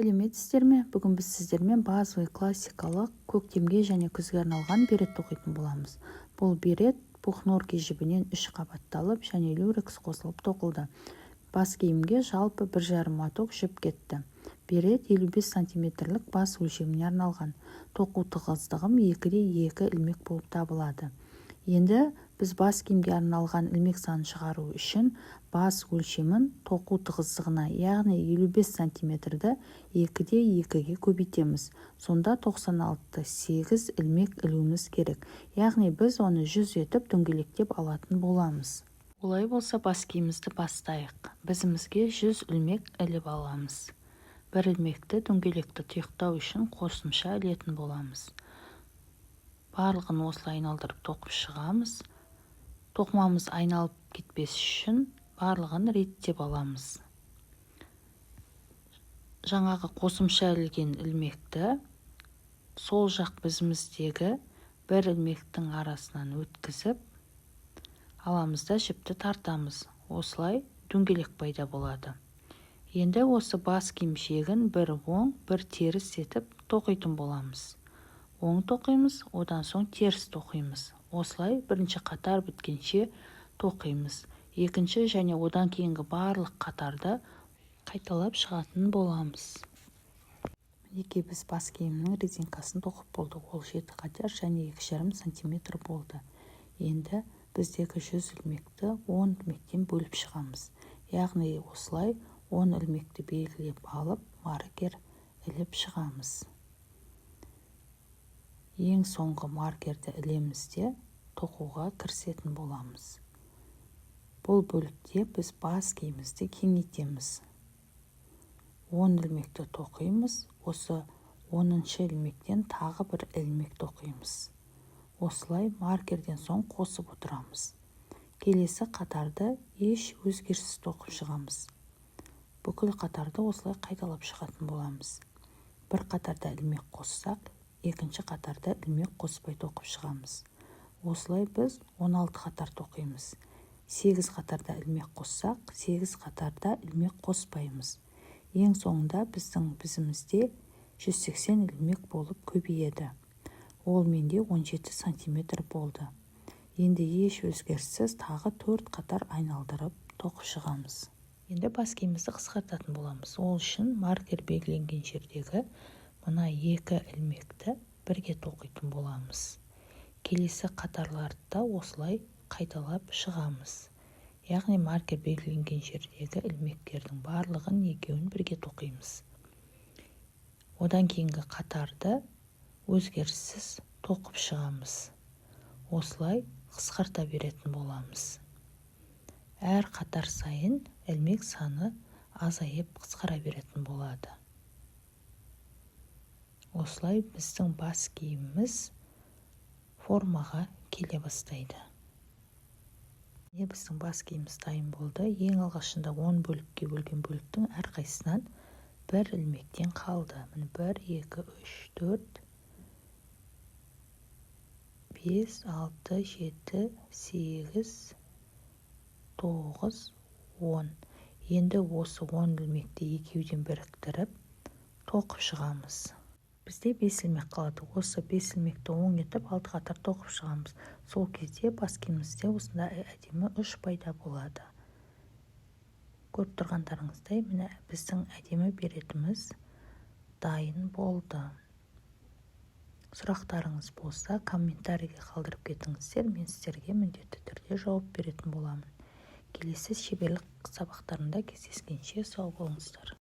Сәлеметсіздер ме! Бүгін біз сіздермен базовый, классикалық, көктемге және күзге арналған берет тоқитын боламыз. Бұл берет пух норки жібінен үш қабатталып және люрекс қосылып тоқылды. Бас киімге жалпы 1,5 моток жіп кетті. Берет 55 сантиметрлік бас өлшеміне арналған. Тоқу тығыздығым 2-де 2 ілмек болып табылады. Енді біз бас киімге арналған ілмек санын шығару үшін бас өлшемін тоқу тығыздығына, яғни 55 сантиметрді 2-де 2-ге көбейтеміз. Сонда 96,8 ілмек ілуіміз керек, яғни біз оны 100 етіп дөңгелектеп алатын боламыз. Олай болса, бас киімімізді бастайық. Бізімізге 100 ілмек іліп аламыз. Бір ілмекті дөңгелекті тұйықтау үшін қосымша ілетін боламыз. Барлығын осылай айналдырып тоқып шығамыз. Тоқымамыз айналып кетпес үшін барлығын реттеп аламыз. Жаңағы қосымша ілген ілмекті сол жақ бізіміздегі бір ілмектің арасынан өткізіп аламыз да, жіпті тартамыз. Осылай дөңгелек пайда болады. Енді осы бас киім жегін бір оң, бір теріс етіп тоқитын боламыз. Оң тоқимыз, одан соң теріс тоқимыз. Осылай бірінші қатар біткенше тоқимыз. Екінші және одан кейінгі барлық қатарды қайталап шығатын боламыз. Мінекей, біз бас киімнің резинкасын тоқып болдық. Ол жеті қатар және 2,5 сантиметр болды. Енді біздегі 100 ілмекті 10 ілмектен бөліп шығамыз, яғни осылай 10 ілмекті белгілеп алып, маркер іліп шығамыз. Ең соңғы маркерді ілеміз де, тоқуға кірісетін боламыз. Бұл бөлікте біз бас киімімізді кеңейтеміз. 10 ілмекті тоқимыз, осы 10-ілмектен тағы бір ілмек тоқимыз. Осылай маркерден соң қосып отырамыз. Келесі қатарды еш өзгеріссіз тоқып шығамыз. Бүкіл қатарды осылай қайталап шығатын боламыз. Бір қатарда ілмек қоссақ, екінші қатарда ілмек қоспай тоқып шығамыз. Осылай біз 16 қатар тоқимыз. 8 қатарда ілмек қоссақ, 8 қатарда ілмек қоспаймыз. Ең соңында біздің бізімізде 180 ілмек болып көбейеді. Ол менде 17 сантиметр болды. Енді еш өзгеріссіз тағы 4 қатар айналдырып тоқып шығамыз. Енді бас киімімізді қысқартатын боламыз. Ол үшін маркер белгіленген жердегі мына екі ілмекті бірге тоқитын боламыз. Келесі қатарларды да осылай қайталап шығамыз, яғни маркер белгіленген жердегі ілмектердің барлығын екеуін бірге тоқимыз. Одан кейінгі қатарды өзгеріссіз тоқып шығамыз. Осылай қысқарта беретін боламыз. Әр қатар сайын ілмек саны азайып, қысқара беретін болады. Осылай біздің бас киіміміз формаға келе бастайды. Міне, біздің бас киіміміз дайын болды. Ең алғашында 10 бөлікке бөлген бөліктің әрқайсысынан бір ілмектен қалды. Міне, бір, екі, үш, төрт, бес, алты, жеті, сегіз, тоғыз, 10. Енді осы 10 ілмекті екеуден біріктіріп тоқып шығамыз. Бізде бес ілмек қалады. Осы бес ілмекті оң етіп, алты қатар тоқып шығамыз. Сол кезде бас киімімізде осындай әдемі ұш пайда болады. Көріп тұрғандарыңыздай, міне, біздің әдемі беретіміз дайын болды. Сұрақтарыңыз болса, комментарийге қалдырып кетіңіздер, мен сіздерге міндетті түрде жауап беретін боламын. Келесі шеберлік сабақтарында кездескенше сау болыңыздар!